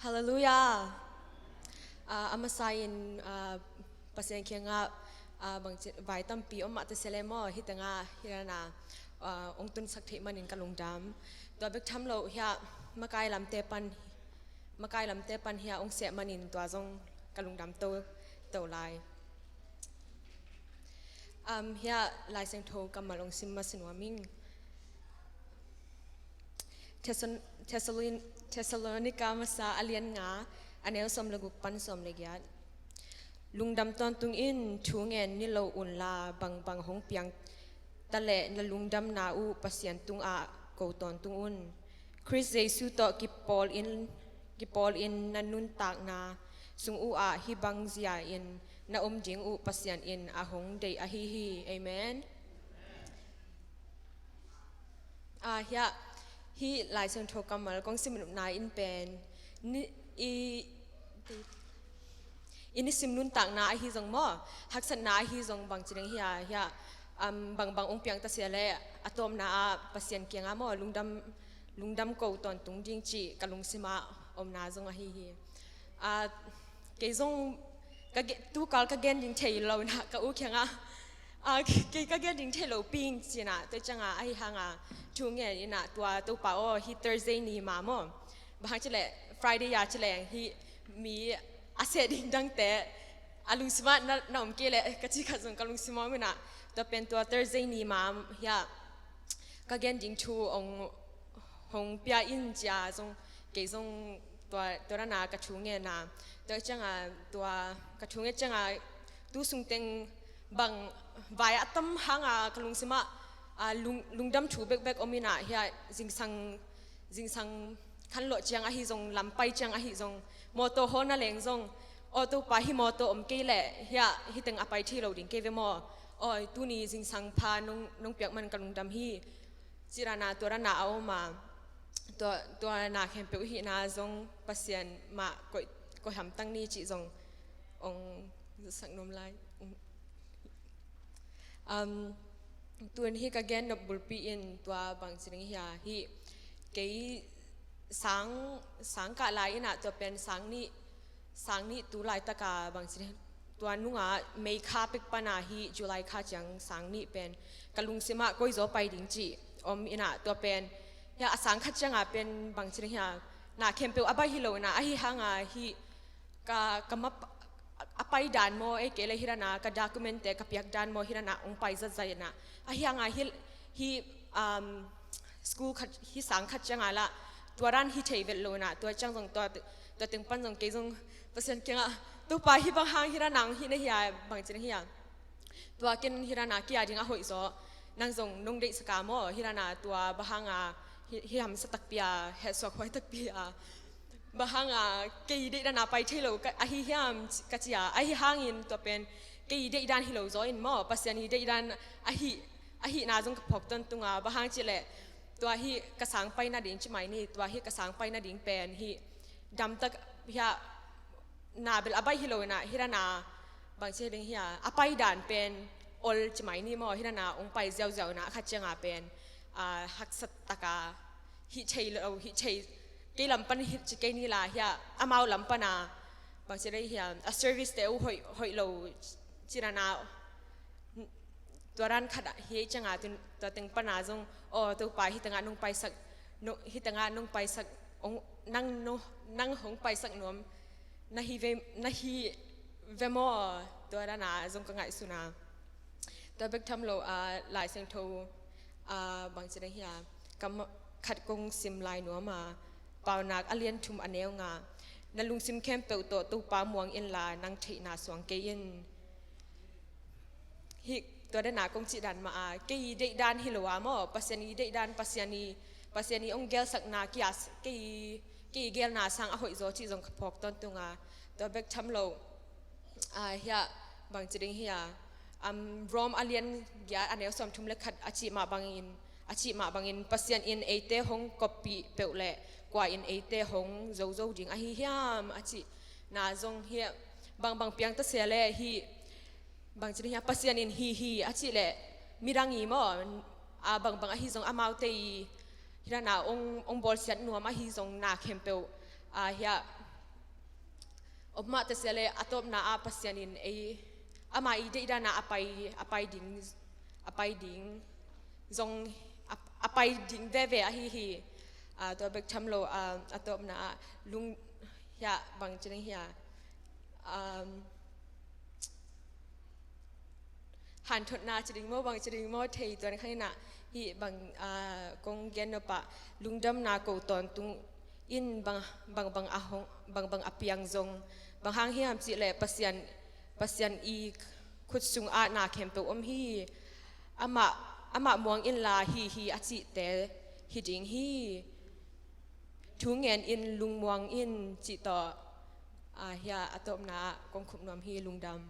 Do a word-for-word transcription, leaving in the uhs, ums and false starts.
Halleluiah. Ah, a masa in, ah, Pasian kiangah, ah, bangci vai tampi om mah ta sia le maw, hi tengah hi dan a, ah, ong tunsak theih manin ka lungdam. Tua bek tham lo hiah makai lamte pan, makai lamte pan hiah ong seh manin tua zong ka lungdam to, to lai. Um, hiah Lai Siangtho kammal ong sim masa nuam ing. Thessalon-, Thessalon-, Thessalonica masa a lian nga, a neu sawm le guk pan sawm le giat. Lungdam tawntung in thu ngen ni lo unla, bangbang hong piang ta leh na lungdamna uh Pasian tungah ko tawntung un. Khrist Jesu tawh kipawl in, kipawl in na nuntakna sung uh ah hih bang zia in na om ding uh Pasian in a hong deih ahi hi. Amen. Ah, hiah, hih Lai Siangtho kammal kong sim nopna in pen, ni, i, i nisim nuntakna ahi zong maw, haksatna ahi zong bangci ding hiah, hiah, um, bangbang ong piang ta sia le, a tawpna ah Pasian kiangah maw, lungdam, lungdam ko tawntung ding cih ka lungsim ah omna zong ahi hi. Ah, kei zong ka ge-, tukal ka gen ding thei lo na ka u kiangah, ah, kei ka gen ding thei lo ping ci na, tua ciangah ahi hangah thu ngen in ah tua Topa aw, hi Thursday ni ma maw, bang hang ci leh Friday a ci leh hi mi a seh ding dangte a lungsim ah na, na om kei leh ka ci khat zong ka lungsim ah om in ah, tua pen tua Thursday ni ma hiah ka gen ding thu ong hong pia in cia zong, kei zong tua, tua dan a ka thu ngen a, tua ciangah tua ka thu ngen ciangah tu sung teng bang vai a tam hangah ka lungsim ah, ah, lung, lungdam thu bekbek om in ah hiah zingsang, zingsang khanlawh ciang ahi zong, lampai ciang ahi zong, mawtaw haw na leng zong, aw Topa, hi mawtaw om kei leh hiah hi teng a pai thei lo ding kei ve maw, aw tuni zingsang pha nong, nong piak man ka lungdam hi. Ci dan a tua dan a a om a, tua, tua na khempeuh hihna zong Pasian mah koih, koih hamtang ni cih zong ong sak nuam lai. Um, tun hi ka gen nop bulpi in tua bangci ding hiah, hi kei sang, sang kah lai in ah tua pen sang nih, sang nih tu laitaka bangci ding, tua nungah May kha pek pana hi July kha ciang sang nih pen ka lungsim ah koi zaw pai ding cih om in ah, tua pen hiah a sang khat ciangah pen bangci ding hiah, na khempeuh a baih hi lo in ah, ahi hangah hi ka, ka map-, a pai dan maw, ei kei le hi dan a ka document te ka piak dan maw, hi dan a ong pai zatzat in ah, ahi hangah hi, hi, um, school khat, hi sang khat ciangah lah tua dan hi thei vet lo in ah, tua ciang zong tua, tua teng pan zong kei zong Pasian kiangah, Topa, hi bang hang hi dan a ong hi na hiah, bangci ding hiah, tua ken hi dan a kei a ding a hoih zaw, nang zong nong deihsak a maw, hi dan a tua bang hang a hi, hi hamsa takpi a, hehsuak huai takpi a, bang hang a kei deih dan a pai thei lo ka, ahi hiam ka ci a, ahi hangin tua pen kei deih dan hi lo zaw in maw, Pasian i deih dan ahi, ahihna zong ka phawk tawntung a, bang hang ci leh tua hi ka sang pai nading ci mai ni, tua hi ka sang pai nading pen hi damtak hiah, na bel a baih hi lo in ah, hi dan a bangci ding hiah, a pai dan pen ol ci mai ni maw, hi dan a ong pai ziauziau in ah, a khat ciangah pen, ah, haksa taka hi thei lo, hi thei, kei lam pan hi ci kei ni la hiah, amau lam pana bangci ding hiah, a service te uh hoih, hoih lo ci dan a, tua dan khat ah hi ciangah tun, tua teng pana zong, aw Topa, hi tengah nong paisak, no, hi tengah nong paisak, ong, nang no, nang hong paisak nuam na hi ve, na hi ve maw, tua dan a zong ka ngaihsun a. Tua bek tham lo a, Lai Siangtho a, bangci ding hiah, kam khat kong sim lai nuam a, Paunak a lian thum a neu nga, na lungsim khempeuh tawh Topa muang inla, nang theihna suang kei in. Hi, tua dan a kong cih dan mah a, kei i deih dan hi lo a maw, Pasian i deih dan, Pasian i, Pasian i ong gelsakna kia, kei, kei i gelna sang a hoih zaw cih zong ka phawk tawntung a, tua bek tham lo, a, hiah, bangci ding hiah, um, Rom a lian giat a neu sawmthum le khat a cih mah bangin, a cih mah bangin, Pasian in eite hong koppih peuh leh kua in eite hong zozo ding ahi hiam a cihna zong hiah, bangbang piang ta sia le hi, bangci ding hiah, Pasian in hi hi a cih leh midang i maw, a, bangbang ahi zong amaute i hi dan a ong, ong bawlsiat nuam ahi zong na khempeuh, a, hiah, Om mah ta sia le a tawpna ah Pasian in ei, ama i deihdan ah a pai, a pai ding, a pai ding zong, a, a pai ding veve ahi hi. Ah, tua bek tham lo, ah, a tawpna ah lung hiah bang ci ding hiah, um, hanthotna ci ding maw, bang ci ding maw, thei tuan khan in ah, hih bang, ah, kong gen nop ah lungdamna ko tawntung in bang, bang, bang a hong, bang, bang a piang zong, bang hang hiam cih leh Pasian, Pasian i khut sung ah na khempeuh om hi. Amah, amah muang inla hi hi a cihte hi ding hi. Thu ngen in lungmuang in cih tawh, ah, hiah a tawpna ah kong khup nuam hi. Lungdam.